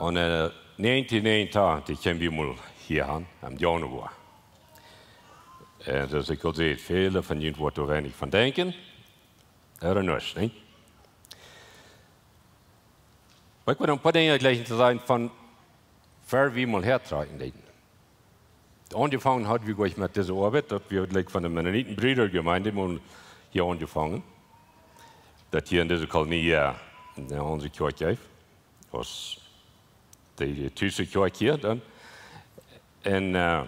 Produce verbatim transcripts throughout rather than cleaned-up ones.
Un äh, negentien negenentachentich kjeemen wie mol hia aun, aum Januoa. Un soo aus ekj aul säd, väle von junt woaren doa weinich von denkjen. Ooda nich, nä? Oba ekj well een poa Dinja jlikj to sajen von, wua wie mol häatrakjen deeden. Aunjefongen haud wie jlikj met dise Oabeit, daut wie jlikj von de Mennonitenbreedajemeent, mol hia aunjefongen. Daut hia en dise Kolonie, äh, ne, onse Kjoakj jeef. Aus de, de Tus Kjoakj hia dan. Un äh,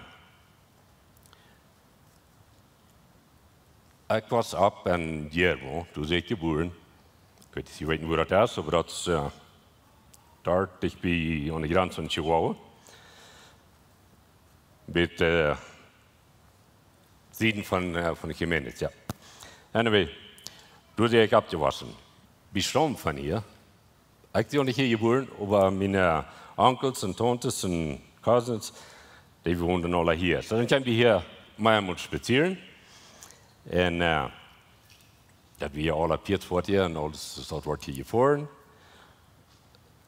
ekj wia opp en Yermo, doa sie ekj jebuaren. Ekj weet nich, jie weeten, wua daut es, oba daut es äh, doa dicht bie aun de Grenz von Chihuahua. Bie äh, Sieden von, äh, von Jimenez, jo. Anyway, doa sie ekj oppjewossen. Wie stammen von hia. Ekj sie nich hia jebuaren, oba miene Onkels un Tauntes un Cousins, dee wonden aula hia. Soo, dan kjeemen wie hia meamol spazieren. Un äh, daut wia aula Pieed foat hia un aules, daut wort hia jefoaren.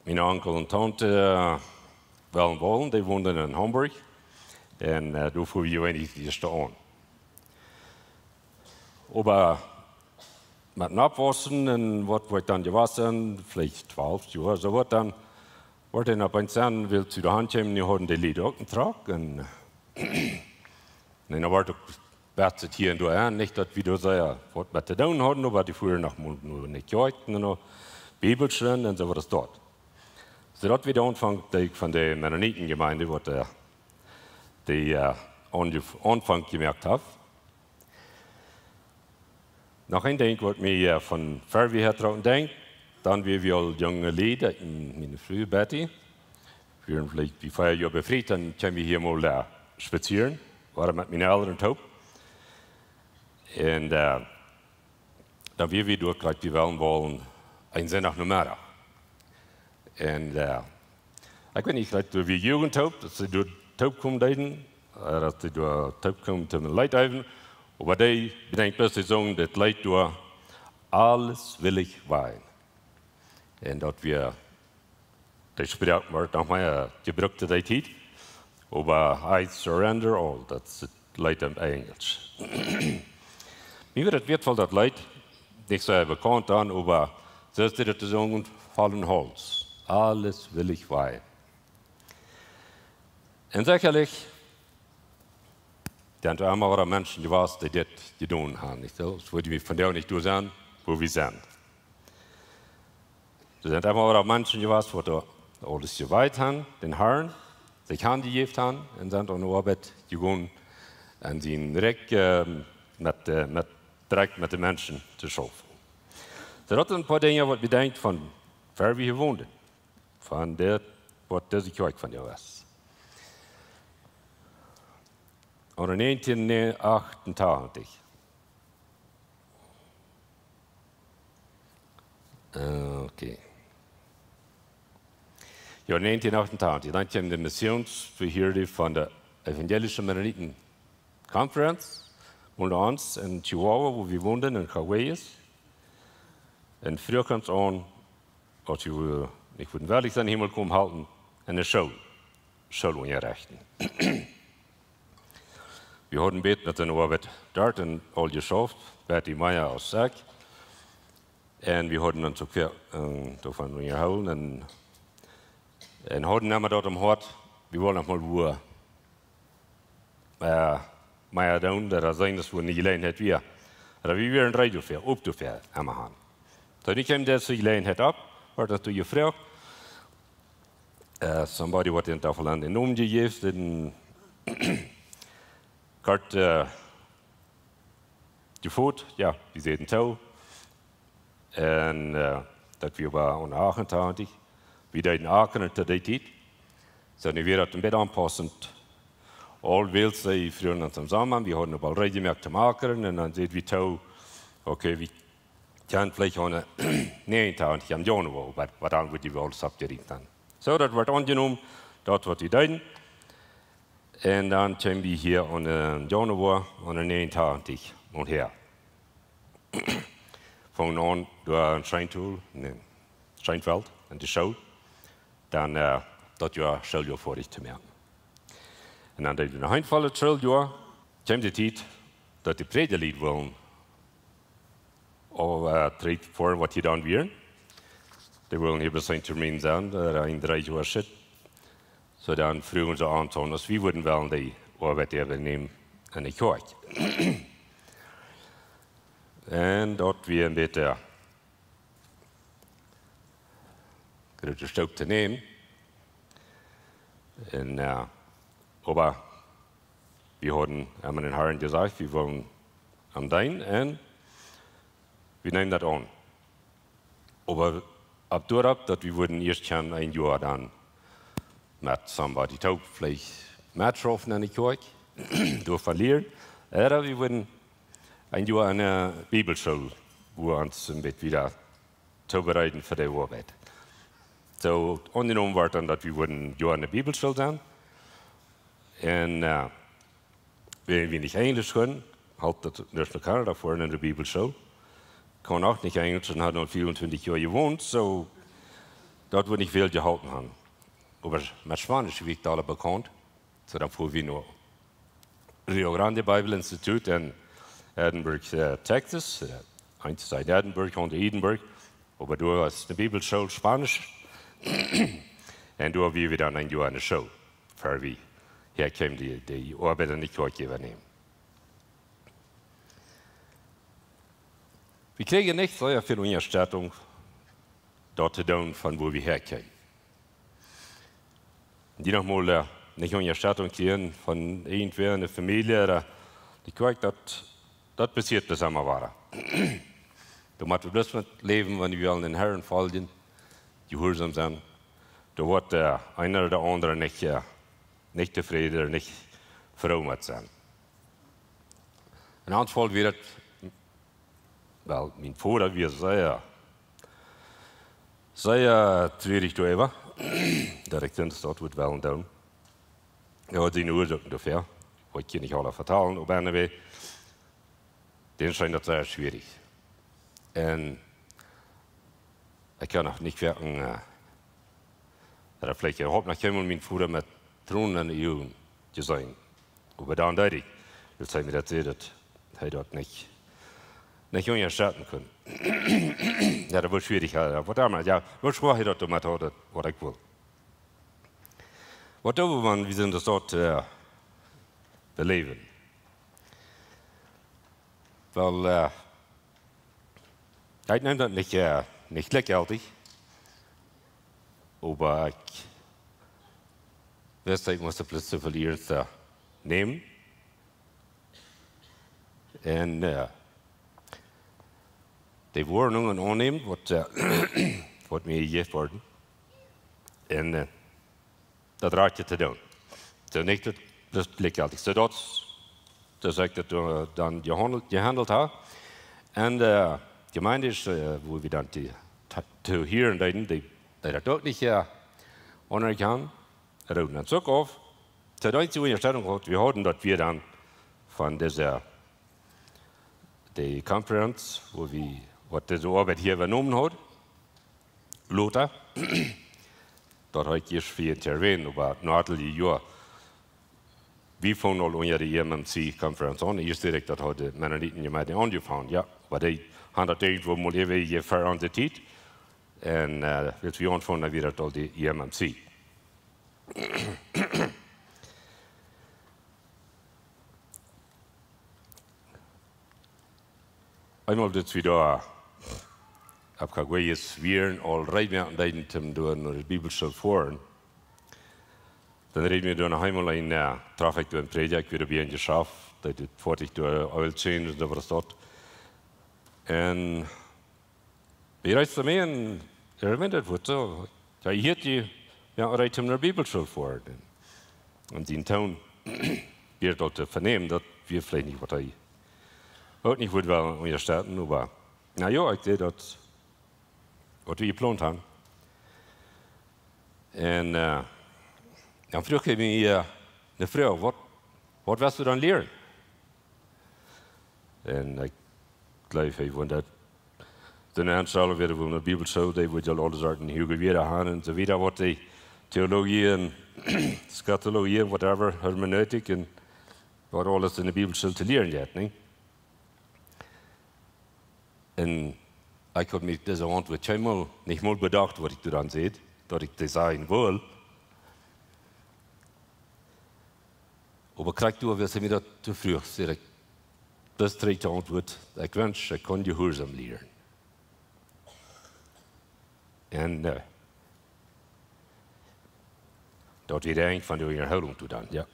Miene Onkel un Taunte, äh, Wellen Wellen, dee wonden en Hamburg. Un äh, doa fuaren wie weinich ieescht aun. Oba met Oppwossen un waut wort dan jewossen, veleicht twalf Joa, soo waut, dan wort eena opp eemol seenen, wiels wie doa ankjeemen, dee hauden de Lied uk en Truck. Un, un dan wort uk waut hia un doa aun, nich daut wie doa sea waut met to doonen hauden, oba dee fuaren noch mol no de Kjoakj, no Bibelschool un soo waut es daut. Soo daut wia de Aunfank, dee ekj von de Mennonitenjemeent, waut äh, dee äh, aunjef-, Aunfank jemoakt haft. Noch een Dinkj, waut mie äh, von ver wie häatrocken denkjt, dan wia wie aul junge Lied, ekj un miene Fru Betty. Wie wieren veleicht bie vea Joa befriet, dan kjeemen wie hia mol äh, spazieren, wieren met miene Elren toop. Un äh, dan wia wie doa jlikj bie Wellen Wellen een Sindach Nomeddach. Un äh, ekj weet nich, jlikj doa wia Jugend toop, daut see doa toop komen deeden, äh, daut see doa toop komen toom Leet äwen. Oba dee, ekj denkj, bloos dee sungen daut Leet doa, Alles will ich weihen. Un daut wia, dee Sproak wort noch mea jebrukt to dee Tiet. Oba I surrender all, daut es daut Leet opp Enjelsch. Mie wia daut wieetvoll, daut Leet, nich soo bekaunt dan, oba soo aus dee daut sungen, vollen Hauls. Alles will ich weihen. Un sechalich, doa sent emma wada Menschen jewast, dee dit jedonen haben, nich soo? Soo wudd wie vondoag nich doa sennen, wua wie sent. Doa sent emma wada Menschen jewast, waut doa aules jeweiht haben, dän Harn, sikj hanjejäft haben un sent aun de Oabeit jegonen un sent direkt äh, met, äh, met, direkt met de Menschen to schaufen. Soo daut sent een poa Dinja, waut wie denkjen von ver wie hia wonden. Von dit, waut dise Kjoakj vondoag es. Oba negentien achtuntachentich. Äh, okay. Jo, negentien achtuntachentich, dan kjeem de Missionsbehörde von de Evangelische Mennoniten Conference, unja ons en Chihuahua, wua wie wonden, en Cahuellas. Un fruagen ons aun, aus wie, äh, ekj wudd werkjlich sennen, Himmel komen halten, en de School, Schoolunjarecht. Wie hauden bät met de Oabeit doa un aul jeschauft, Betty mea aus ekj. Un wie hauden ons uk väl, äh, doavon unjahoolen un, un hauden emma daut em Hoat, wie wellen noch mol wua äh, mea doonen, daut es eent, wua ne Jeläajenheit wia. Oba wie wieren reed doafäa, op doafäa, emma han. Soo, nu kjeem dise Jeläajenheit opp, wort daut doa jefroacht. Äh, somebody, waut dän Tofel aun dän Nomen jejäft, dän Kurt, äh, Jefot, jo, wie säden too. Un äh, daut wia bie ons achtuntachentich. Wie deeden akren to dee Tiet. Soo, nu wia daut een bät aunpausent. Aul wiels see fruagen ons em Somma, wie hauden uk aul reed jemoakt toom akren. Un dan säd wie too, okay, wie kjennen veleicht aun de näajentachentich em Januoa, oba waut dan wudd wie aules oppjerieekjt haben. Soo, daut wort aunjenomen, daut waut wie deeden. Un dan kjeemen wie hia aun, äh, Januoa, aun de näajentachentich, un häa. Fungen aun doa en Scheintul, nä, Scheinfeld, en de School. Dan äh, daut Joa Schooljoa foadich to moaken. Un dan deed wie noch een vollet Schooljoa, kjeem de Tiet, daut de Prädja-Lied wullen, ooda, äh, trigj foaren, waut hia dan wieren. Dee wullen hia bloos een Termin sennen, äh, een dree Joa Schicht. Soo dan fruagen see ons aun, aus wie wudden wellen dee Oabeit äwanämen enne Kjoakj. Un daut wia een bät groote Stoop to nämen. Un, äh, oba wie hauden emma dän Harn jesajcht, wie wullen am deenen un wie neemen daut aun. Oba opp doaropp, daut wie wudden ieescht kjennen een Joa dan met somebody toop veleicht metschaufen enne Kjoakj, doavon lieren. Ooda wie wudden een Joa enne Bibelschool, wua wie ons een bät wieda toobereiden fa de Oabeit. Soo aunjenomen wort dan, daut wie wudden een Joa enne Bibelschool sennen. Un, äh, wan wie nich Enjlisch kunnen, haulf daut nuscht, no Kanada foaren enne Bibelschool. Kaun uk nich Enjlisch un haud aul vea un twintich Joa jewont, soo daut wudd nich väl jeholpen haben. Oba met Spanisch wia ekj aul bekaunt. Soo dan fuaren wie no Rio Grande Bible Institute en Edinburg, äh, Texas. Äh, eent es en Edinburg, aundret Edinburg. Oba doa wia de Bibelschool Spanisch. Un doa wia wie dan een Joa enne School, ea wie hia kjeemen, dee, dee Oabeit enne Kjoakj äwanämen. Wie kjrieejen nich sea väl Unjastettunk, daut to doonen, von wua wie häakjeemen. Dee noch mol, äh, nich Unjastettunk kjrieen von irjentwäa enne Famielje, ooda de Kjoakj, daut, daut passieet bloos emma wada. Doa motten wie bloos met läwen, wan wie wellen dän Harn foljen, jehuarsom sennen. Doa woat, äh, eena ooda de aundra nich, äh, nich tofräd, nich froo met sennen. En ons Faul wia daut, well, mien Voda wia sea, sea trurich doaräwa, daut ekj daut wudd wellen doonen. Hee haud siene Uasoaken doafäa, waut ekj hia nich aula vetalen, oba anyway, däm scheen daut sea schwierich. Un ekj kaun noch nich werkjlich, äh, ooda veleicht, ekj hab noch kjeenmol mienen Voda met Tronen enne Uagen jeseenen. Oba dan deed ekj, wiels hee mie daut säd, daut hee daut nich, nich unjastetten kunn. Jo, daut wia schwierich, jo, waut emma, jo, woo schwoa hee daut doamet haud, daut, waut ekj wull. Waut doo wie, wan wie sent daut, äh, beläwen? Well, äh, ekj neem daut nich, äh, nich jlikjjeltich, oba ekj wist, ekj must daut bloos too väl iernsta nämen. Un, äh, de Woarnungen aunnämen, waut, äh, waut mie jejäft worden. Un, äh, daut rajchte to doonen. Soo nich daut, daut jlikjjeltich. Soo daut, daut ekj daut, äh, dan jehaundelt, jehaundelt hab. Un, äh, de Jemeent es, äh, wua wie dan dee, to, to hieren deeden, dee, dee daut uk nich, äh, aunerkjanen, rooden ons uk auf. Soo daut es de Unjastetten, waut wie hauden, daut wia dan von dise, de Conference, wua wie, waut dise Oabeit hia äwajenomen haud. Lota, daut hab ekj ieescht vieeentwintich erwähnt, oba no eenje Joa, wie fungen aul unja de E M M C Conference aun, ieescht ieescht daut haud de Mennoniten Jemeent aunjefongen, jo. Oba dee hauden daut irjentwoo mol äwa je ver onse Tiet. Un, äh, wiels wie aunfungen, dan wia daut aul de E M M C. Eemol daut wie doa opp Caguillas wieren, aul reed wieren, deeden toom doa no de Bibelschool foaren. Dan räd wie doa noch eemol een, äh, trof ekj doa een Prädja, ekj wia doa bie een Jeschaft, dee deed foadich doa Oil change un soo waut daut. Un hee reed to mie un hee meent daut wuat soo. Jo, hia haft hee, jo, reed toom no de Bibelschool foaren. Un sien Toon wia daut to venämen, daut wia veleicht nich waut hee uk nich wudd wellen unjastetten, oba, na jo, ekj deed daut, waut wie jeplont hauden. Un, äh, dan fruach hee mie, äh, ne Froag, waut, waut west du dan lieren? Un ekj jleew, hee wundad, dan eenje Städen wia, wua de Bibelschool, dee wudd jo aule Sorten Huage wieren haben un soo wieda, waut dee, Theologie un Eschatologie un whatever, Hermeneutik un waut aules en de Bibelschool to lieren jeit, nich? Un ekj haud mie dise Auntwuat kjeenmol, nich mol bedocht, waut ekj doa dan säd, daut ekj dee sajen wull. Oba krakjt doa, aus hee mie daut too fruach, säd ekj, daut es de rajchte Auntwuat, ekj wensch, ekj kunn jehuarsom lieren. Un, äh, daut wia de Enj von de Unjahoolunk doa dan, jo.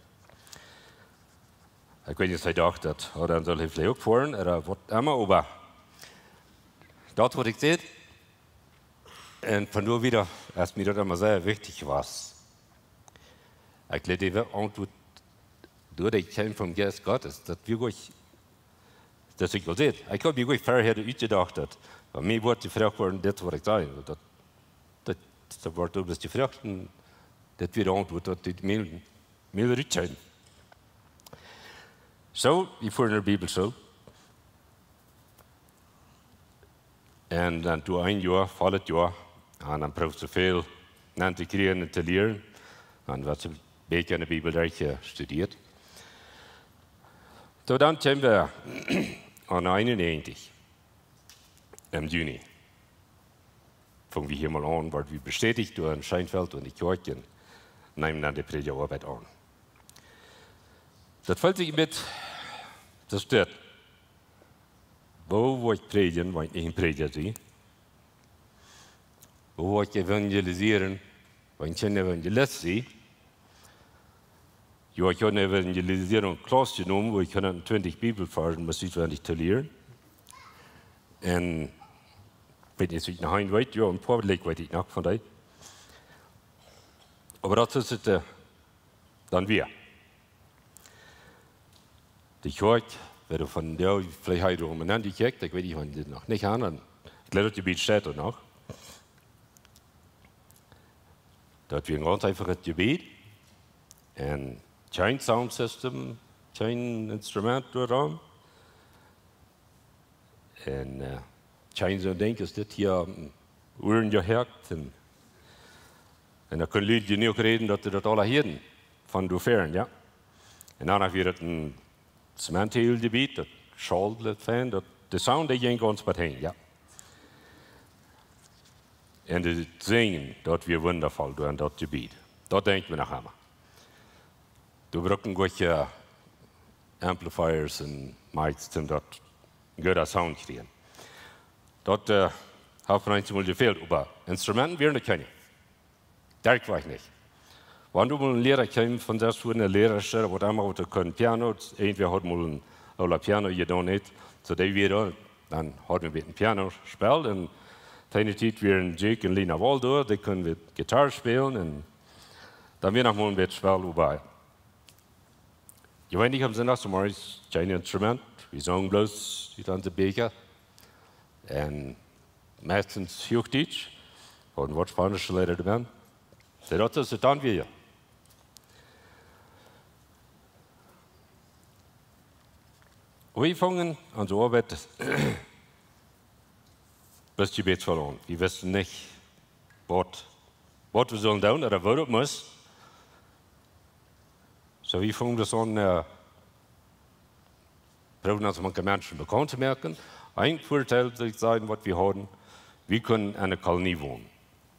Ekj weet nich, aus hee docht daut, oh, dan saul hee veleicht uk foaren, ooda waut emma, oba daut, waut ekj säd, un von doa wieda, aus mie daut emma sea wichtich wia, ekj leet dee Auntwuat doa, dee kjeem vom Jeist Gottes, daut wia goanich, daut ekj wull säd. Ekj haud mie goanich verhäa utjedocht, daut, wan mie woat jefroacht woaren, dit woa ekj sajen. Daut, daut, daut woat doa bloos jefroacht un dit wia de Auntwuat, daut dee mie, mie rut kjeem. Soo, ekj fua no de Bibelschool. Un dan doa een Joa, vollet Joa. Un dan proowd soo väl nenn to kjrieen un to lieren. Dan woat een bät en de Bibel derch, äh, studieet. Soo, dan kjeemen wie aun eenunnäajentich, em Juni. Fungen wie hia mol aun, worden wie bestäticht doa en Scheinfeld un de Kjoakj un neemen dan de Prädjaoabeit aun. Daut feelt sikj een bät, daut stieet. Woo woa ekj prädjen, wan ekj nich een Prädja sie? Woo woa ekj evangelisieren, wan ekj kjeen Evangelist sie? Jo, ekj haud eene Evangelisierung Klauss jenomen, wua ekj hundat twintich Bibelvarsch must utwendich to lieren. Un weet nich, aus ekj noch een weet, jo, een poa Lied weet ekj noch von dee. Oba daut es et, äh, dan wia. De Kjoakj, wan du von doa veleicht hia rom un aun de Kjoakj, ekj weet nich, wan dee noch nich aun, ekj jleew, daut Jebied steit doa noch. Daut wia een gaunz eefachet Jebied. Un kjeen Sound System, kjeen Instrument doa rom. Un, äh, kjeen soon Dinkj aus dit hia, mm, Uaren jehoakt. Un, un dan kunnen Lied jenuach räden, daut see daut aula hieeden von doa fäaren, jo. Un dan wia daut een Zementjebied, daut schauld fein, daut, de Sound, dee jinkj gaunz bie han, jo. Un daut Sinjen, daut wia wundavoll doa en daut Jebied. Daut denkj ekj noch emma. Doa bruckten goode Amplifiers un Mics, om daut gooden Sound kjrieen. Daut, äh, haft mie eemol jefält, oba Instrumenten wieren doa kjeene. Derch wia ekj nich. Wan doa mol een Liera kjeem von sest, wua een Liera, waut emma, waut kunn Piano, irjentwäa haud mol een oola Piano jedonen, nich? Soo dee wia doa, dan haud wie een bät Piano jespält un enne Tiet wieren Jake un Lina Wall doa, dee kunnen Gitarr spälen un dan wia noch mol een bät Spell doabie. Jeweenlich aum Sindach zemorjes kjeen Instrument, wie sungen bloos ut onse Bieekja. Un meistens Huachdietsch, un waut Spaunische Leeda doabie. Soo daut es et dan wia. Wie fungen aun de Oabeit bloos Jebäd aun. Wie wisten nich, waut, waut wie sullen doonen, ooda woo daut must. Soo, wie fungen daut aun, äh, proowden ons mank de Menschen bekaunt to moaken. Een Väadeel, saul ekj sajen, waut wie hauden, wie kunnen enne Kolonie wonen.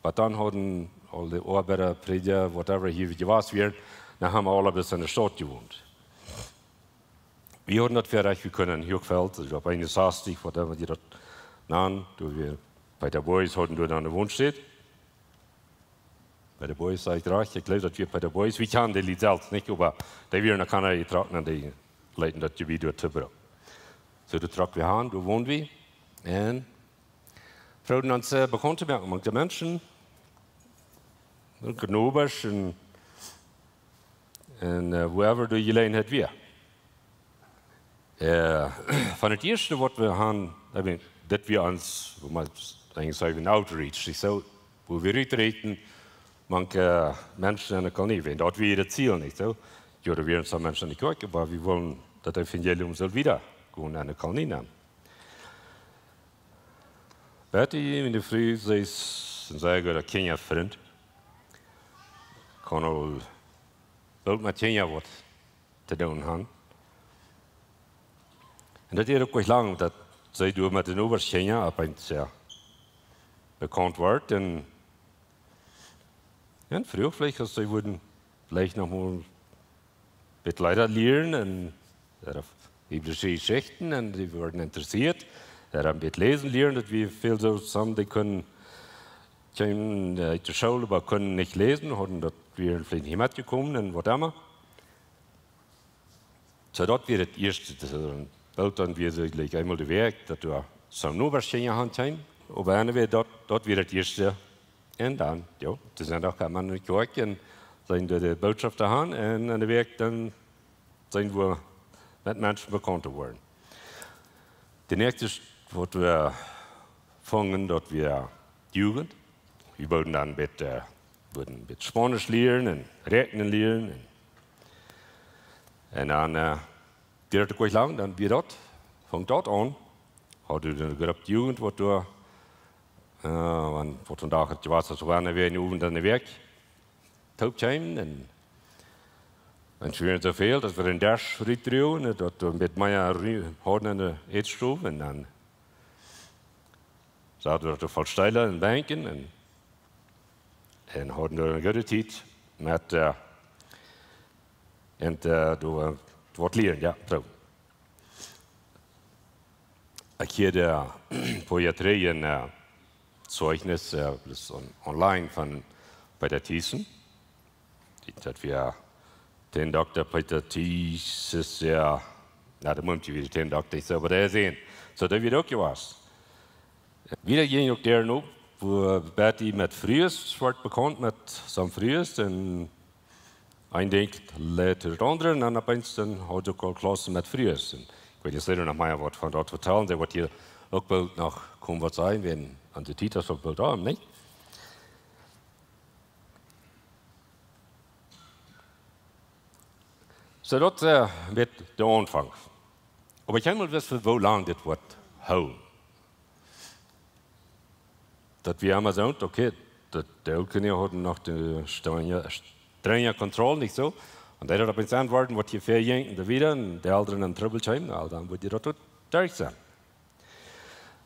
Oba dan hauden aul de Oabeida, Prädja, whatever, hia jewast wieren, dan haben wie aule bloos enne Staut jewont. Wie hauden daut Väarajcht, wie kunnen en Huachfeld, aulsoo opp eenunsastich, whatever jie daut nanen, doa wia bie de Boys hauden doa dan de Wonstäd. Bie de Boys, saj ekj rajcht, ekj jleew, daut wia bie de Boys. Wie kjanen de Lied selfst nich, oba dee wieren no Kanada jetrocken un dee leeten daut Jebäd doa tobruken. Soo, doa trocken wie han, doa wonden wie. Un proowden ons, äh, bekaunt to moaken mank de Menschen, mank de Nobasch un, un, äh, wherever de Jeläajenheit wia. Äh, von daut ieeschte, waut wie han, I mean, daut wia ons, woo maun daut Enjelsch sajcht, een Outreach, nich soo, wua wie ruträden, mank, äh, Menschen enne Kolonie, wiels daut wia daut Ziel, nich soo? Jo, doa wieren uk Menschen enne Kjoakj, oba wie wullen, daut Evangelium sull wieda gonen enne Kolonie. Betty, miene Fru, see es een sea gooda Kjinjafrint. kaun aul boolt met Kjinja waut to doonen haben. Un daut dieed uk nich lang, daut see doa met de Nobasch Kjinja opp eent sea bekaunt wort. Un, un fruach veleicht, aus see wudden veleicht noch mol bät Leeda lieren un, ooda biblische Jeschichten, un see worden interessieet. Ooda een bät läsen lieren, daut wia väl soo, some, dee kunnen, kjeemen, äh, ut de School, oba kunnen nich läsen, hauden daut, wieren veleicht nich metjekomen un waut emma. Soo, daut wia daut ieeschte, daut, äh, boolt dan wia see jlikj eemol de Wäakj, daut doa some Nobasch Kjinja han kjeemen. Oba anyway, daut, daut wia daut ieeschte. Un dan, jo, doa sent uk Mana en de Kjoakj un sent doa de Botschofta han un enne Wäakj dan sent wie met Menschen bekaunt jeworden. De näakjste St-, waut wie fungen, daut wia Jugend. Wie wudden dan een bät, äh, wudden een bät Spaunisch lieren un räakjnen lieren. Un, un dan, äh, dieed daut uk nich lang, dan wia daut, funk daut aun. Haud wie eene Grupp Jugend, waut doa, äh, wan, waut vondoag et jewast, aus wan wie eenen Owent enne Wäakj toop kjeemen un, un wie wieren soo väl, daut wie dän Desch rutdroagen, daut wie met mea Ru-, hauden enne Ätstow un dan sauten wie doa voll Steela un Benkjen un, un hauden doa eene goode Tiet met, äh, un, äh, doa, äh, waut lieren, jo, soo. Ekj hieed, äh, poa Joa trigj een, äh, Zeijnis, äh, daut es on-, online von Peter Thiessen. Dee, daut wia dän Dokta Peter Thiessen, jo. Na, daut mott je wada dän Dokta soo, oba dee es een. Soo, daut wia uk jewast. Wada jinkj uk doa no, wua Betty met Frues wort bekaunt, met some Frues un een Dinkj leet daut aundre, un dan opp eemol dan haud see uk aul Klaussen met Frues. Un ekj weet nich, aus see noch mea waut von daut vetalen, see woat hia uk boolt noch komen waut sajen, wan aun de Tiet es uk boolt aun, nich? Soo daut, äh, wia de Aunfank. Oba ekj hab mol wist, woo lang dit woat hoolen. Daut wia emma soo, okay, daut de Elren hauden noch de strenje, strenje Kontroll, nich soo? Un dee daut opp eemol aunworden, waut hia väajinkj, un dan wada, un de Elren en Trubbel kjeemen, aul dan wudd je daut uk derch sennen.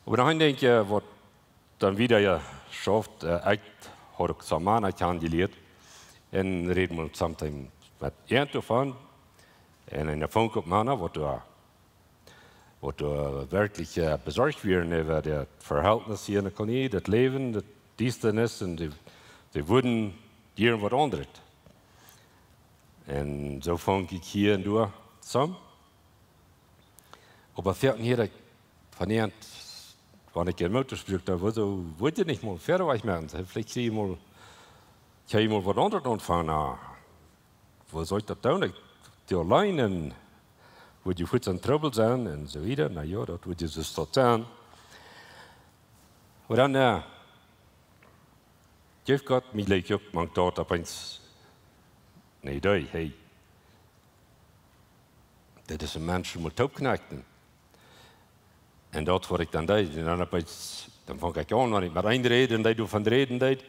Oba noch een Dinkj, äh, waut dan wada, jo, schauft, äh, ekj haud uk some Mana kjanen jelieet, un räd mol sometime met an doavon, un dan funk ekj Mana, waut doa waut, äh, werkjlich, äh, besorcht wieren äwa daut Verhältnis hia enne Kolonie, daut Läwen, daut Diestanis, un dee, dee wudden jieren waut aundret. Un soo funk ekj hia un doa some. Oba foaken hieed ekj von an, wan ekj en Motor sprakj, dan wudd, wudd je nich mol wieda wajch moaken. Veleicht kjrie je mol, kjrie je mol waut aundret aunfangen. Na, woo saul ekj daut doonen? Ekj, dee auleen, un wudd je fuaz en Trubbel sennen un soo wieda. Na jo, daut wudd je soo daut sennen. Oba dan, äh, jeef Gott mie jlikj uk mank daut opp eemol eene Idee. Hey, dit es een Mensch, dee mott toopkjnakjen. Un daut waut ekj dan deed, un dan opp eemol, dan funk ekj aun, wan ekj met eenen räd, un dee doavon räden deed.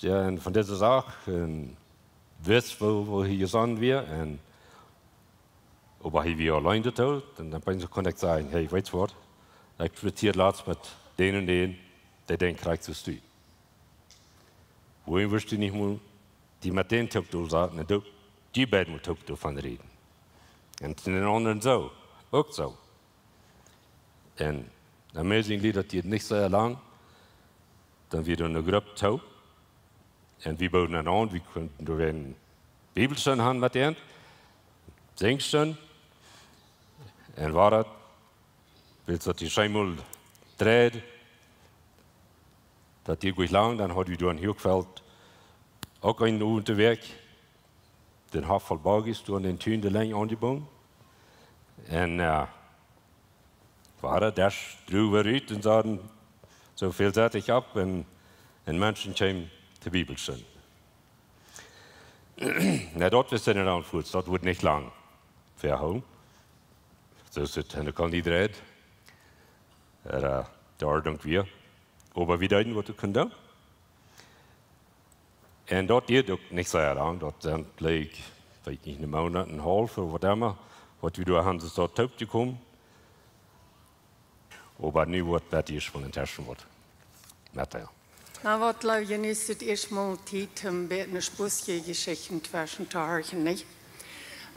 Jo, un von dise Sach, un wist, woo, woo hee jesonnen wia, un oba hee wia auleen doa, un dan opp eemol kunn ekj sajen, hey, weetst waut, ekj spazieed latst met dän un dän, dee denkjt krakjt soo aus du. Wuarom wurscht du nich mol die met dän toop doa saten un du, dee beid mol toop doavon räden? Un dän aundren soo, uk soo. Un amazingly, daut dieed nich sea lang, dan wia doa eene Grupp toop. Un wie booden dan aun, wie kunnen doa eene Bibelstund han met an, Sinjstund. Un wia daut, wiels daut dee eemol dreid, daut dieed nich lang, dan haud wie doa en Huachfeld uk eenen Owent de Wäakj dän Hoff voll Buggies doa en dän Tun de Lenj aunjebungen. Un, äh, wia daut, doa droowen wie rut un sauten soo väl Sätich opp un, un Menschen kjeemen to Bibelstund. Na, daut wist ekj dan fuaz, daut wudd nich lang vehoolen. Soo es et en de Kolonie dreid. Äh, de Ordnunk wia. Oba wie deeden, waut wie kunnen doonen. Un daut dieed uk nich sea lang, daut sent jlikj, weet nich, een Moonat, een haulwen ooda waut emma, waut wie doa han, es daut toop jekomen. Oba nu woat daut ieescht mol en Teschenwoat met dee. Na, waut jleew jie, nu es daut ieescht mol Tiet, een bät eene spussje Jeschicht tweschen to horchen, nich?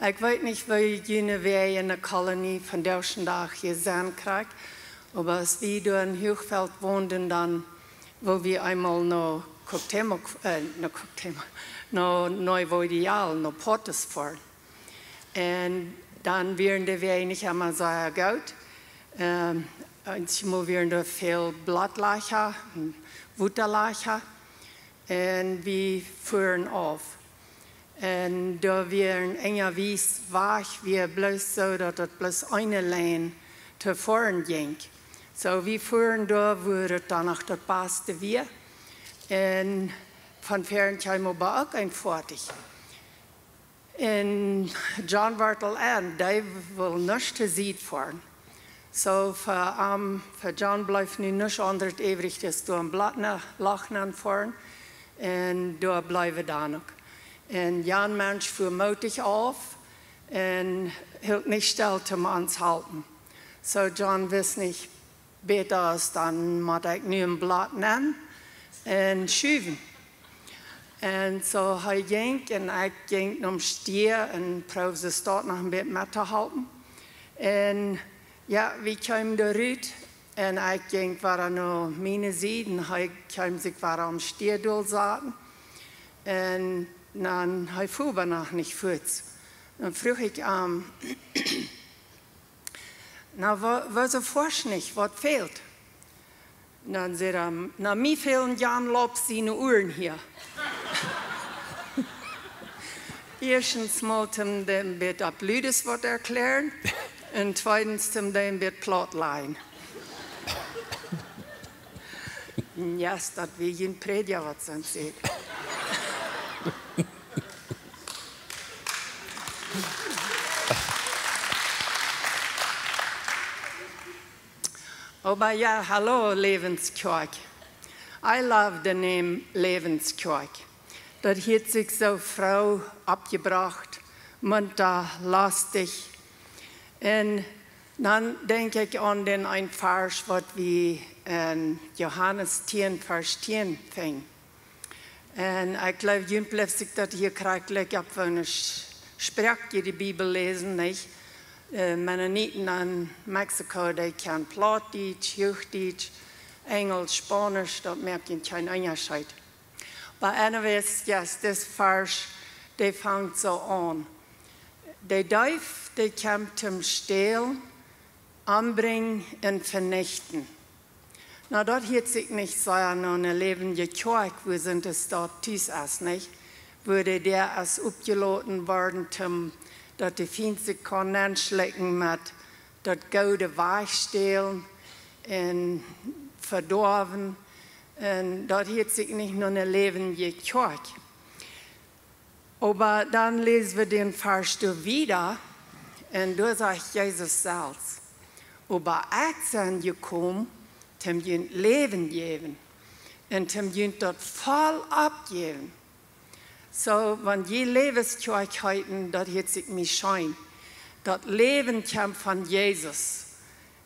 Ekj weet nich, woo june Wäaj en de Kolonie vondoag dän Dach hia sent, krakjt, oba aus wie doa en Huachfeld wonden, dan, woo wie eemol no Cuauhtémoc, äh, no Cuauhtémoc, no Nuevo Ideal, no Portis foaren. Un dan wieren de Wäaj nich emma sea goot. Ähm, eenjemol wieren doa väl Blattlajcha, Wotalajcha. Un wie fuaren auf. Un doa wia een enja Wies Wajch, wia bloos soo, daut daut bloos eene Lien to foaren jinkj. Soo, wie fuaren doa, wua daut dan noch daut baste wia. Un von väaren kjeem oba uk een Foatich. Un John Bartel en, dee wull nuscht to Sied foaren. Soo, fa am, fa John bleef nu nuscht aundret übrig, aus doa een Blatt nenn, Lach nenn foaren. Un doa bleewen wie dan uk. Un jan Mensch fua mootich auf un hilt nich stell, om ons to halpen. Soo, John wist nich, bäta es, dan mott ekj nu een Blatt nämen un schuwen. Un soo hee jinkj un ekj jinkj nom Stia un proowd see doa noch een bät met to halpen. Un jo, wie kjeemen doa rut un ekj jinkj wada no miene Sied un hee kjeem sikj wada aum Stia dol sitten. Un dan, hee fua oba noch nich fuats. Dan fruach ekj am, Na, wa-, woo soo forsch nich, waut fält? Dan säd hee, na, mie fälen Jan Lops siene Uaren hia. Ieeschtens mol toom dän bät opp Lüdes waut erkjläaren un tweedens toom dän bät plaut lajen. Yes, daut wia jun Prädja waut sent säd. Oba jo, hallo, Läwenskjoakj. I love the name Läwenskjoakj. Daut hieet sikj soo froo, oppjebrocht, munta, lostich. Un dan denkj ekj aun dän een Varsch, waut wie en Johanes tieen, Varsch tieen finjen. Un ekj jleew, junt blift sikj daut hia krakjt opp, wan jie Sch-, Sproak jie de Bibel läsen, nich? Äh, Mennoniten en Mexiko, dee kjennen Plautdietsch, Huachdietsch, Enjelsch, Spaunisch, daut moakt junt kjeen Unjascheet. But anyways, yes, dis Varsch, dee fangt soo aun. De Deef, dee kjemt toom stälen, ombrinjen un venichten. Na, daut hieet sikj nich soo aun, no ne läwendje Kjoakj, wua sent de Staut tus es, nich? Wua de Däa es oppjeloten worden, toom, daut de Fient sikj kaun nenschlekjen met daut Goode wajchstälen un vedoawen. Un daut hieet sikj nich no ne läwendje Kjoakj. Oba dan läs wie dän Varsch doa wieda, un doa sajcht Jesus selfst: Oba ekj sie jekomen, toom junt Läwen jäwen, un toom junt daut voll oppjäwen. Soo, wan jie Läwenskjoakj heeten, daut hieet sikj mie scheen. Daut Läwen kjemt von Jesus.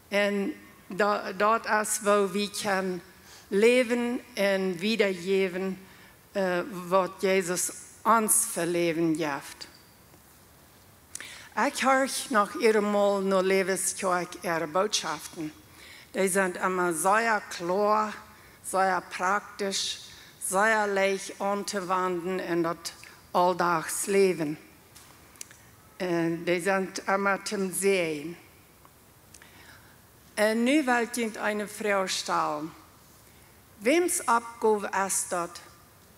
Un da-, daut es, woo wie kjennen läwen un wiedajäwen, äh, waut Jesus ons fa Läwen jeft. Ekj horch noch eenjemol no Läwenskjoakj äare Bootschoften. Dee sent emma sea kloa, sea praktisch, sea leicht auntowenjen en daut auldachsche Läwen. Un dee sent emma toom Säajen. Un nu well ekj junt eene Froag stalen. Wäms Oppgow es daut,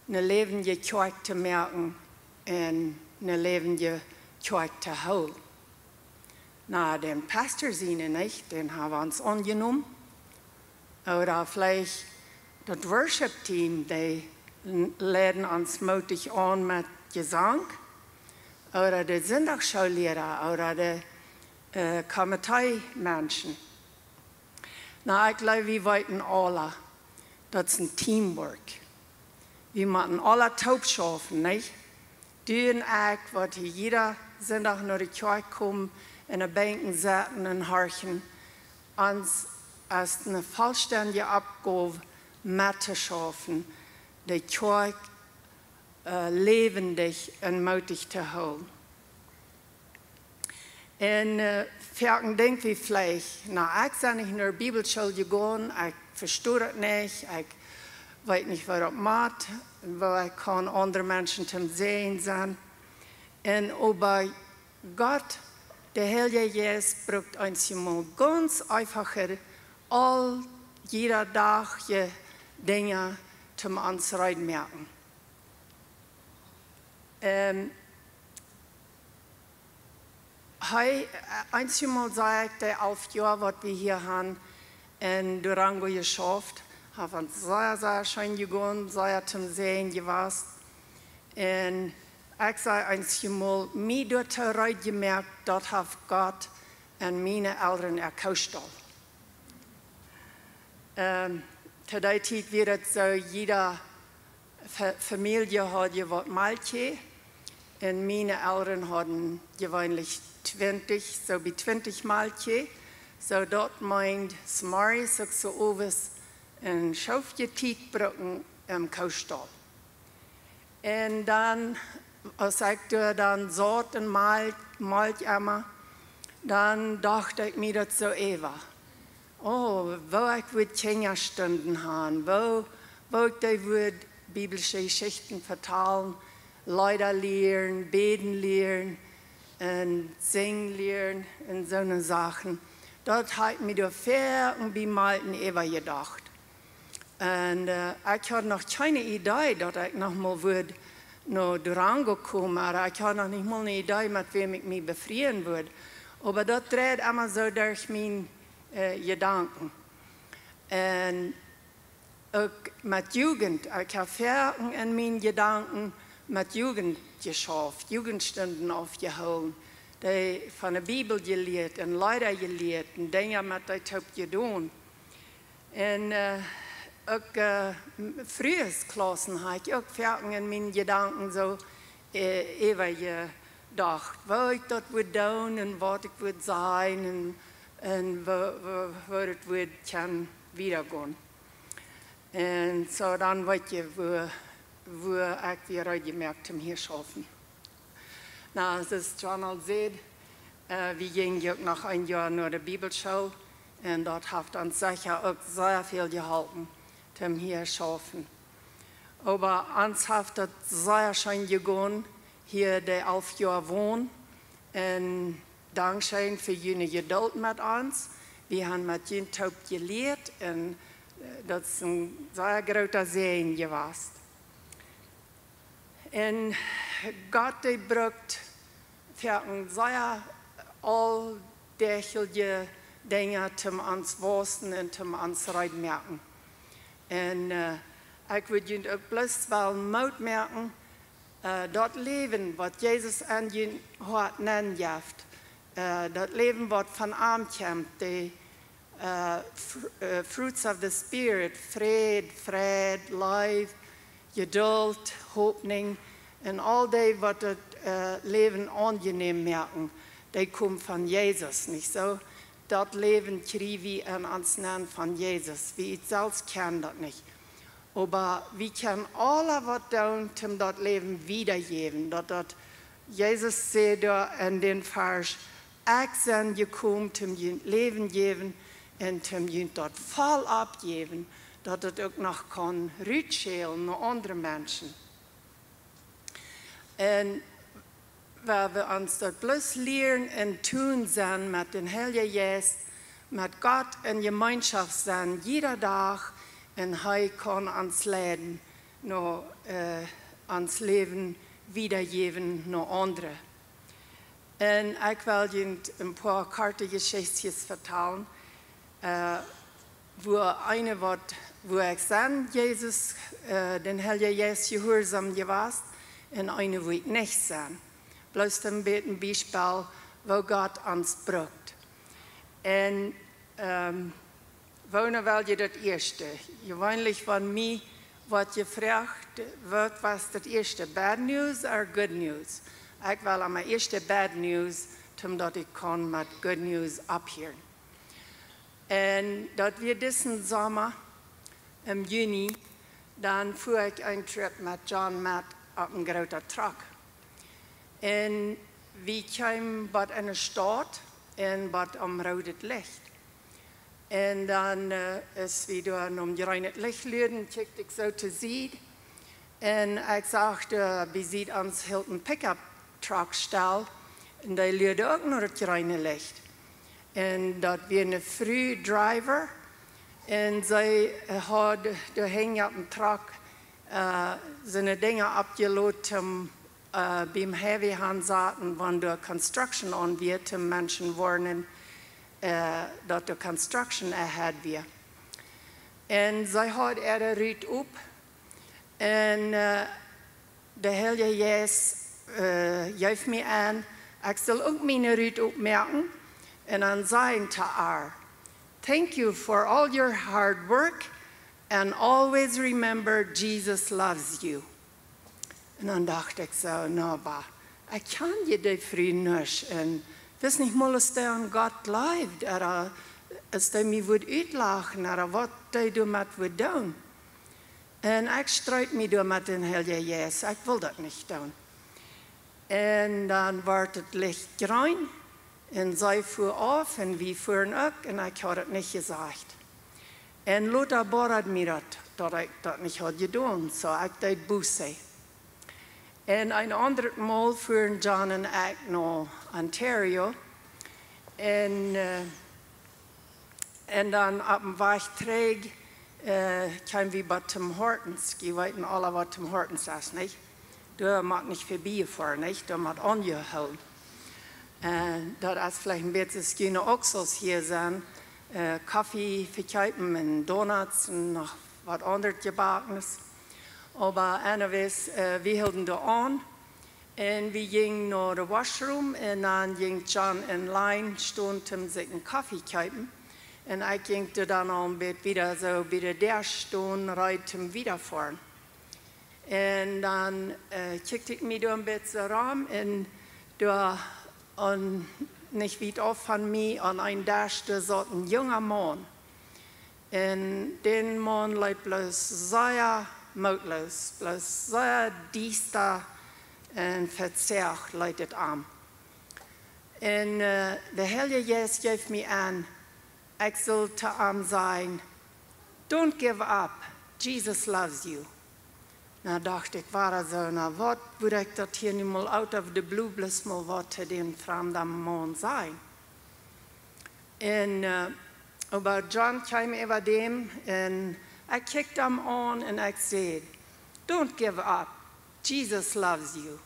ne läwendje Kjoakj to moaken un ne läwendje Kjoakj to hoolen? Na, dän Pastor siene nich, dän hab wie ons aunjenomen. Ooda veleicht daut Worship Team, dee l-, leiden ons mootich aun met Jesank. Ooda de Sindachschoollieera, ooda de, äh, Komitee Menschen. Na, ekj jleew, wie weeten aula, daut es een Teamwork. Wie motten aula toop schaufen, nich? Du un ekj, waut hia jieda Sindach no de Kjoakj komen un de Benkjen sitten un horchen, ons es eene vollstendje Oppgow met to schaufen, de Kjoakj, äh, läwendich un mootich to hoolen. Un, äh, foaken denkj wie veleicht, na, ekj sie nich no de Bibelschool jegonen, ekj vesto daut nich, ekj weet nich, waut daut meent, woo ekj kaun aundre Menschen toom Säajen sennen. Un oba Gott, de Heilje Jeist, brukt ons hia mol gaunz eenfache, aul jieda Dach je Dinja toom ons reed moaken. Ähm, hee, äh, eenjemol saj ekj, de alf Joa, waut wie hia han en Durango jeschauft, haft ons sea, sea scheen jegonen, sea toom Säajen jewast. Un ekj saj eenjemol, mie doatoo reed jemoakt, daut haft Gott en miene Elren äa Koostal. Ähm, to dee Tiet wia daut soo, jieda Fa-, Famielje haud je waut Malkj. Un miene Elren hauden jeweenlich twintich, soo bie twintich Malkj. Soo daut meent, zemorjes uk soo owes een Schoof Tiet brucken em Koostal. Un dan, aus ekj doa dan saut un malkj, malkj emma, dan docht ekj mie daut soo äwa. Oh, woo ekj wudd Kjinjastunden han, woo, woo ekj dee wudd biblische Jeschichten vetalen, Leeda lieren, bäden lieren, un sinjen lieren, un soone Sachen. Daut haud ekj mie doa foaken bie Malten äwa jedocht. Un, äh, ekj haud noch kjeene Idee, daut ekj noch mol wudd no Durango komen, oba ekj haud noch nich mol eene Idee, met wäm ekj mie befrieen wudd. Oba daut dreid emma soo derch miene, äh, Jedanken. Un uk met Jugend, ekj hab foaken en miene Jedanken met Jugend jeschauft, Jugendstunden aufjehoolen, dee von de Bibel jelieet un Leeda jelieet un Dinja met dee toop jedonen. Un, äh, uk, äh, Fruesklaussen haud ekj uk foaken en miene Jedanken soo, äh, äwa jedocht, woo ekj daut wudd doonen un waut ekj wudd sajen un, un woo, woo, woo daut wudd kjennen wieda gonen. Un soo dan weet jie, woo, woo ekj wia reed jemoakt om hia schaufen. Na, aus John aul säd, äh, wie jinjen uk noch een Joa no de Bibelschool un daut haft ons secha uk sea väl jeholpen, toom hia schaufen. Oba ons haft daut sea scheen jegonen, hia de alf Joa wonen. Un dankscheen fa june Jedult met ons. Wie han met junt toop jelieet un, äh, daut es een sea groota Säajen jewast. Un Gott, dee brukt foaken sea auldachjelje Dinja toom ons wausen un toom ons reed moaken. Un, äh, ekj wudd junt uk bloos wellen Moot moaken, äh, daut Läwen, waut Jesus en jun Hoat nenjeft, äh, daut Läwen, waut von am kjemt, de äh, fr-, äh, fruits of the Spirit, Fräd, Freid, Leew, Jedult, Hopninj, un aul dee, waut daut, äh, Läwen aunjenäm moaken, dee komen von Jesus, nich soo? Daut Läwen kjrie wie en ons nenn von Jesus. Wie selfst kjennen daut nich. Oba wie kjennen aula waut doonen, om daut Läwen wiedajäwen. Daut, daut Jesus säd doa en dän Varsch: "Ekj sie jekomen, om junt Läwen jäwen un om junt daut voll oppjäwen, daut et uk noch kaun rutschälen no aundre Menschen." Un wan wie ons daut bloos lieren un doonen sennen met dän Heiljen Jeist, met Gott en Jemeenschoft sennen, jieda Dach, un hee kaun ons leiden, no, äh, ons Läwen wiedajäwen no aundre. Un ekj well junt een poa korte Jeschichtjes vetalen, äh, woo eene waut, woo ekj sie Jesus, äh, dän Heiljen Jeist jehuarsom jewast, un eene woo ekj nich sie. Bloos een bät een Biespel, woo Gott ons brukt. Un, ähm, woo nu well jie daut ieeschte? Jeweenlich, wan mie Woat jefroacht, waut wia daut ieeschte, bad news or good news? Ekj well aum ieeschten bad news, om daut ekj kunn met good news opphieren. Un daut wia disen Somma, em Juni, dan fua ekj een Trip met John met opp een grooten Truck. Un wie kjeemen bat eene Staut un bat aum rooden Licht. Un dan, äh, aus wie doa aum jreenen Licht luaden, kjikjt ekj soo to Sied. Un ekj sach, äh, bie Sied ons hilt een Pickup Truck stell. Un dee luad uk no daut jreene Licht. Un daut wia eene Fru Driver. Un see, äh, haud doa hinjen opp dän Truck, äh, soone Dinja oppjelot, om, äh, biem Highway han saten, wan doa construction aun wia, om Menschen woarnen, äh, daut doa construction ahead wia. Un see haud äare Rut op. Un, äh, de Heilje Jeist, äh, jeef mie aun, ekj sull uk miene Rut opmoaken un dan sajen to äa: "Thank you for all your hard work and always remember Jesus loves you." Un dan docht ekj soo: "Na, oba ekj kjan je dee Fru nich un wist nich mol, aus dee aun Gott jleeft, ooda aus dee mie wudd utlachen, ooda waut dee doamet wudd doonen." Un ekj strijd mie doa met dän Heiljen Jeist. Ekj wull daut nich doonen. Un dan wort daut Licht jreen un see fua auf un wie fuaren uk un ekj haud daut nich jesajcht. Un lota boadad mie daut, daut ekj daut nich haud jedonen. Soo ekj deed Buße. Un een aundret Mol fuaren John un ekj no Ontario. Un, äh, un dan opp dän Wajch trigj, äh, kjeemen wie bat Tim Hortons. Jie weeten aula, waut Tim Hortons es, nich? Doa mott nich verbie foaren, nich? Doa mott aunjehoolen. Un daut es veleicht een bät aus june Oxels hia sent, äh, Koffe vekjeepen un Donuts un noch waut aundret Jebakjenes. Oba anyways, äh, wie hilden doa aun. Un wie jinjen no de Washroom un dan jinkj John en Line stonen, om sikj een Koffe kjeepen. Un ekj jinkj doa dan aul een bät wieda soo bie de Däa stonen, reed om wieda to foaren. Un dan, äh, kjikjt ekj mie doa een bät rom un doa aun, nich wiet auf von mie, aun een Desch, doa saut een junga Maun. Un dän Maun leet bloos sea mootloos, bloos sea diesta un vezeacht leet et am. Un, äh, de Heilje Jeist jeef mie aun, ekj sull to am sajen: "Don't give up, Jesus loves you." Na, docht ekj, wia daut soo, na, waut wudd ekj daut hia nu mol out of the blue bloos mol waut to dän framden Maun sajen? Un, äh, oba John kjeem äwa däm un ekj kjikjt am aun un ekj säd: "Don't give up, Jesus loves you."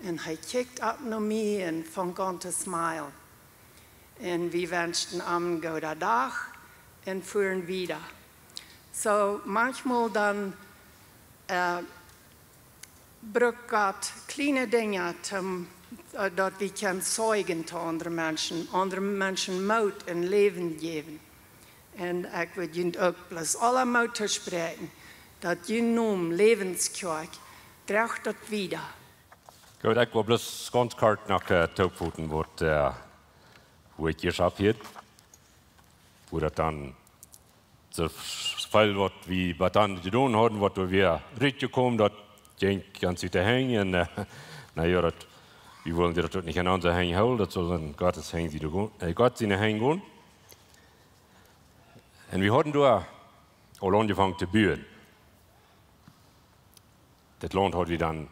Un hee kjikjt opp no mie un funk aun to smile. Un wie wenschten am gooden Dach un fuaren wieda. Soo, maunchmol dan, äh, brukt Gott kjliene Dinja, om, äh, daut wie kjennen zeijen to aundre Menschen, aundre Menschen Moot un Läwen jäwen. Un ekj wudd junt uk bloos aula Moot toospräakjen, daut jun Nomen Läwenskjoakj, drajcht daut wieda. Goot, ekj wull bloos gaunz kort noch, äh, toopfoten, waut, äh, woo ekj ieescht opphilt, woo daut dan soo väl, waut wie bat dan jedonen hauden, waut doa wia rutjekomen, daut jinkj gaunz ut de Henj. Un, äh, na jo, daut, wie wullen daut uk nich en onse Henj hoolen, daut sull en Gott siene Henj gonen, äh, Gott siene Henj gonen. Un wie hauden doa aul aunjefongen to buen. Daut Launt haud wie dan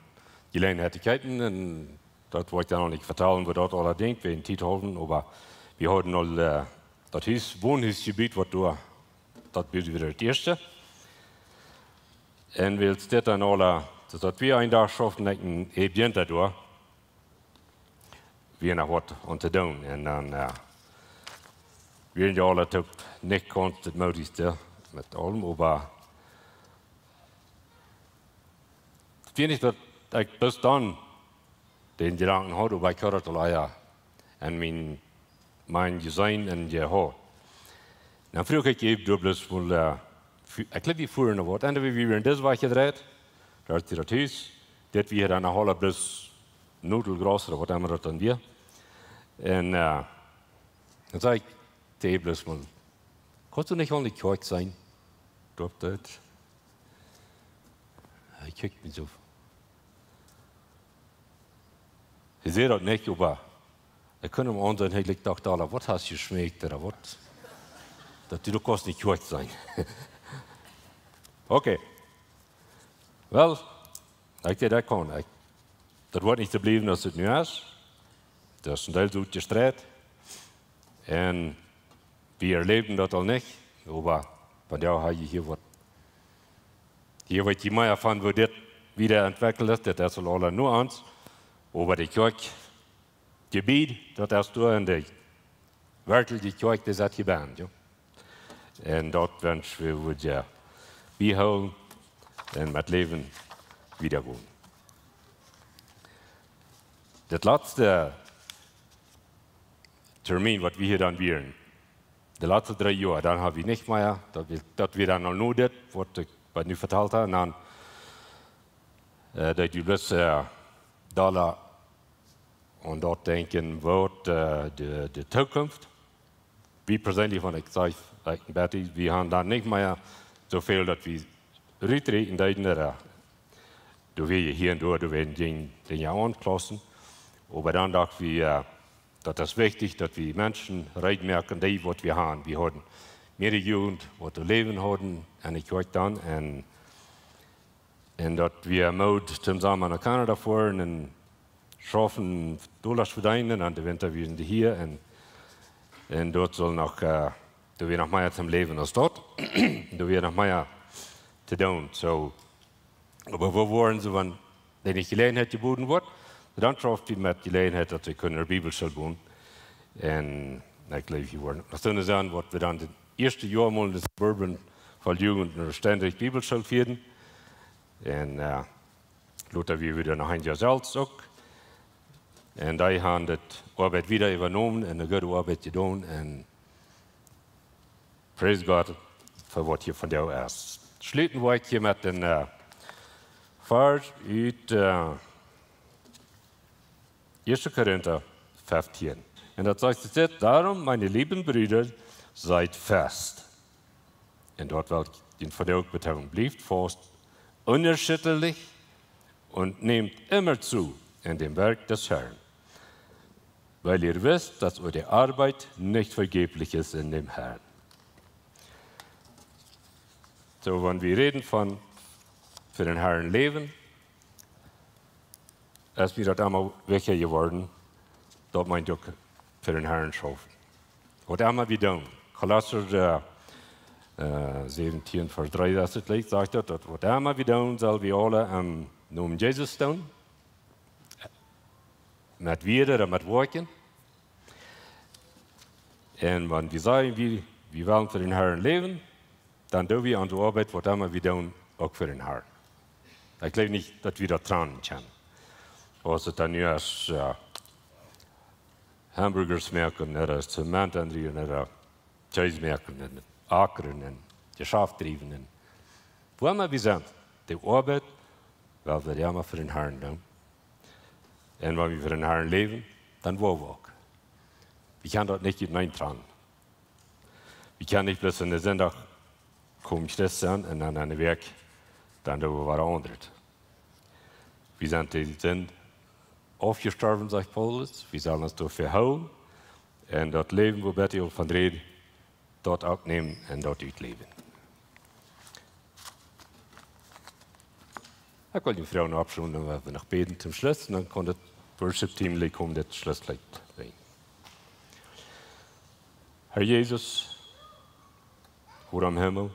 Jeläajenheit to kjeepen, un daut wull ekj dan noch nich vetalen, woo daut aula jinkj, wäajen Tiet haulwen, oba wie hauden aul, äh, daut Hus, Wonhusjebiet, waut doa, daut bud wie daut ieeschte. Un wiels dit dan aula, daut, daut wie een Dach schauften, ekj een Airbnb doa, wia noch waut aun to doonen. Un dan, äh, wieren je aula toop nich gaunz daut moodichste met aulem, oba ekj weet nich, daut ekj bloos dan dän Jedanken haud, oba ekj haud daut aul ea en mien, mien jeseenen un jehoat. Dan fruach ekj äwen doa bloos mol, äh, Ekj jleew, wie fuaren no waut. Enda wie wieren dise Wäakj jedreit, doa es daut Hus. Dit wia dan een Hola plus Nudelgroß ooda waut emma daut dan wia. Un dan säd ekj: "Dee, bloos mol, kaust du nich aun de Kjoakj sennen?" Doa opp daut. Hee kjikjt mie soo. Hee säd daut nich, oba ekj kunn am aunseenen, hee likjt doch doa, waut hast jeschmakjt ooda waut? Daut du, du kaust nich Kjoakj sennen. Okay. Well, ekj deed, ekj kunn. Ekj, daut woat nich soo bliewen aus daut nu es. Daut es een Deel soo utjestreit. Un wie erläwen daut aul nich. Oba vondoag hab jie hia waut, hia weet jie mea von, woo dit wieda entwekjelt es. Dit es aul aula no ons. Oba de Kjoakj, Jebied, daut es doa en de werkjliche Kjoakj, dee sett hia bennen, jo. Un daut wensch wie, wie daut biehoolen un met Läwen wieda gonen. Daut latste Termin, waut wie hia dan wieren, de latste dree Joa, dan hab wie nich mea, daut wie, daut wie dan aul no dit, waut ekj waut nu vetalt hab, un dan, äh, daut wie bloos, äh, doa aun daut denkjen, waut, äh, de, de Zukunft, wie perseenlich, wan ekj saj, ekj un Betty, wie haben dan nich mea soo väl, daut wie rutrieten deeden, äh, doa wia je hia un doa, doa wieren Dinja, Dinja aunjeklausen. Oba dan docht wie, äh, daut es wichtich, daut wie Menschen reed moaken, dee waut wie haben. Wie hauden mearere Jugend, waut to läwen hauden, un ekj wull dan, un, un daut wie Moot toom Somma no Kanada foaren un schaufen, Dollasch vedeenen, un de Winta wieren dee hia, un, un doa sull noch, äh, doa wia noch mea toom Läwen aus doa. Doa wia noch mea to doonen. Soo, oba woo woaren see, wan dee nich Jeläajenheit jeboden woat? Dan trafen wie met Jeläajenheit, daut wie kunnen eene Bibelschool buen. Un ekj jleew, wie woaren noch soone sennen, waut wie dan daut ieeschte Joa mol en de Suburban von Jugend eene Stendrich Bibelschool fieeden. Un, äh, lota wia wie dan noch een Joa selfst uk. Un dee haben de Oabeit wieda äwajenomen un eene goode Oabeit jedonen. Un praise God fa waut hia vondoag es. Schluten woa ekj hia met een, äh, Varsch ut, äh, ieeschte Korinta feftieen. Un daut sajcht: "Darum, meine lieben Brüder, seid fest." Un daut well ekj vondoag uk betonen: "Blieft fast, unerschütterlich und nehmt immer zu in dem Werk des Herrn, weil ihr wisst, dass eure Arbeit nicht vergeblich ist in dem Herrn." Soo, wan wie räden von fa dän Herrn läwen, es mie daut emma wichtja jeworden, daut wie uk fa dän Herrn schaufen. Waut emma wie doonen. Kolosser, äh, äh, säwentieen, Varsch dree, daut es daut Lied, sajcht daut, daut waut emma wie doonen, sell wie aules em Nomen Jesus doonen. Met Wieed ooda met Woakjen. Un wan wie sajen, wie, wie wellen fa dän Herrn läwen, dan doo wie aun de Oabeit, waut emma wie doonen, uk fa dän Herrn. Ekj jleew nich, daut wie daut trannen kjennen. Aus et dan nu es, äh, Hamburgers moaken, ooda Zement aundrieejen, ooda Kjees moaken, un akren, un Jeschaft driewen, un wua emma wie sent, de Oabeit, well wie emma fa dän Herrn doonen. Un wan wie fa dän Herrn läwen, dan woa wie uk. Wie kjennen daut nich uteneen trannen. Wie kjennen nich bloos aun dän Sindach komen Christ sennen un dan aun de Wäakj, dan doo wie waut aundret. Wie sent de Sind aufjestorben, sajcht Paulus. Wie sellen ons doafäa hoolen. Un daut Läwen, wua Betty uk von räd, daut oppnämen un daut utläwen. Ekj well de Froagen oppschlonen, dan woa wie noch bäden toom Schluss. Un dan kaun daut Worship Team komen, daut Schlussleet sinjen. Herr Jesus, Voda em Himmel,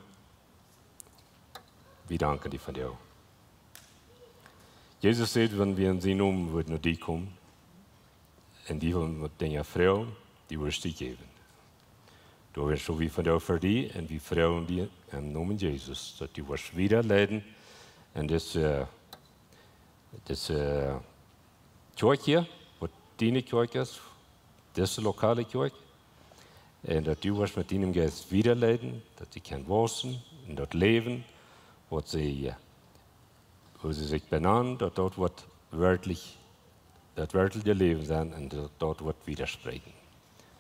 wie danken die vondoag. Jesus sajcht, wan wie en sienen Nomen woaren no die komen, un die woaren met Dinja froagen, du woascht dee jäwen. Doa sent wie vondoag fa die un wie froagen die em Nomen Jesus, daut du woascht wieda leiden en dise, dise Kjoakj hia, waut diene Kjoakj es, dise lokale Kjoakj. Un daut du woascht met dienem Jeist wieda leiden, daut dee kaun wausen, Un daut Läwen, waut see, woo see sikj benant, daut daut waut werkjlich, daut werkjliche Läwen sennen un daut daut waut wiedaspräakjen.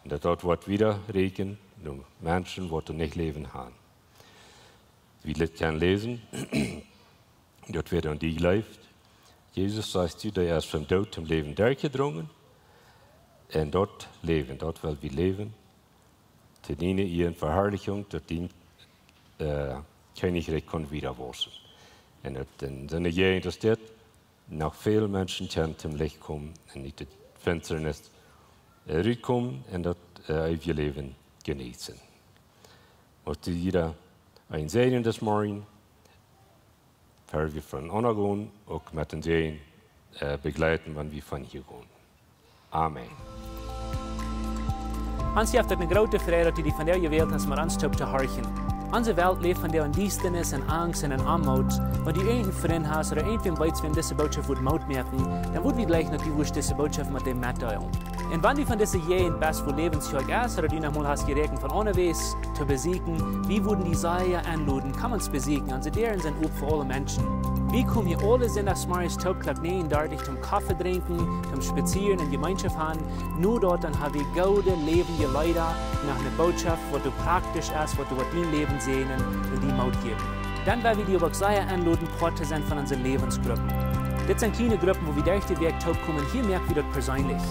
Un daut daut waut wiedaräakjen no Menschen, waut doa nich Läwen haben. Wie kjennen läsen, daut wäa aun die jleeft, Jesus, sajchst du, dee es vom Doot toom Läwen derchjedrungen. Un daut Läwen, daut well wie läwen, to diene Iea un Veharlichunk, daut dien Kjennichrikj kaun wiedawaussen. Un daut en soone Jäajent aus dit noch väl Menschen kjennen toom Licht komen un ut de Finsternis rutkomen un daut eewje Läwen jeneeten. Mucht du jieda een säajnen dis Morjen, ea wie von aungonen, uk met dän Säajen begleiten, wan wie von hia gonen. Amen. Ons jeft et ne groote Freid, daut du die vondoag jewält hast, met ons toop to horchen. Onse Welt läft vondoag en Diestanis, en Angst un en Oamoot. Wan du irjent een Frint hast ooda irjentwäm weetst, wäm dise Bootschoft wudd Moot moaken, dan wudd wie jleichen, daut du wurscht dise Bootschoft met däm metdeelen. Un wan du von dise Jäajent best, wua Läwens Kjoakj es, ooda du noch mol hast jeräakjent von aunewäajes to besieekjen, wie wudden die sea enloden, komm ons besieekjen. Onse Däaren sent op fa aule Menschen. Wie komen hia aule Sindachsmorjes toop Klock näajen dartich toom Koffe drinkjen, toom spazieren un Jemeenschoft haben. No daut dan ha wie goode läwendje Leeda, noch ne Bootschoft, waut doa praktisch es, waut doa waut dien Läwen säajnen un die Moot jäwen. Dan well wie die oba uk sea enloden, Poat to sennen von onse Läwensgruppen. Dit sent kjliene Gruppen, wua wie derch de Wäakj toop komen. Hia moak wie daut perseenlich.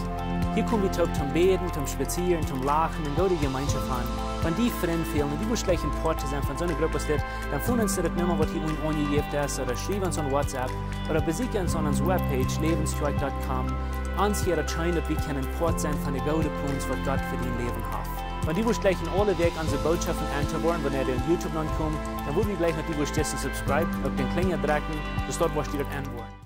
Hia kom wie toop toom bäden, toom spazieren, toom lachen un goode Jemeenschoft haben. Wan die Frind fälen un du wurscht jleichen Poat to sennen von soone Grupp aus dit, dan foon ons no de Numma, waut hia unjen aunjejäft es, ooda schriew ons aun WhatsApp, ooda besieekj ons aun onse webpage, läwens kjoakj dot com. Ons jeit daut scheen, daut wie kjennen Poat sennen von de goode Plons, waut Gott fa dien Läwen haft. Wan du wurscht jleichen aule Wäakj onse Bootschoften auntohieren, wanea dee aun YouTube nokomen, dan wudd wie jleichen, daut du wurscht disen subscribe, uk dän Klinja drekjen, soo daut du wurscht daut enwoaren.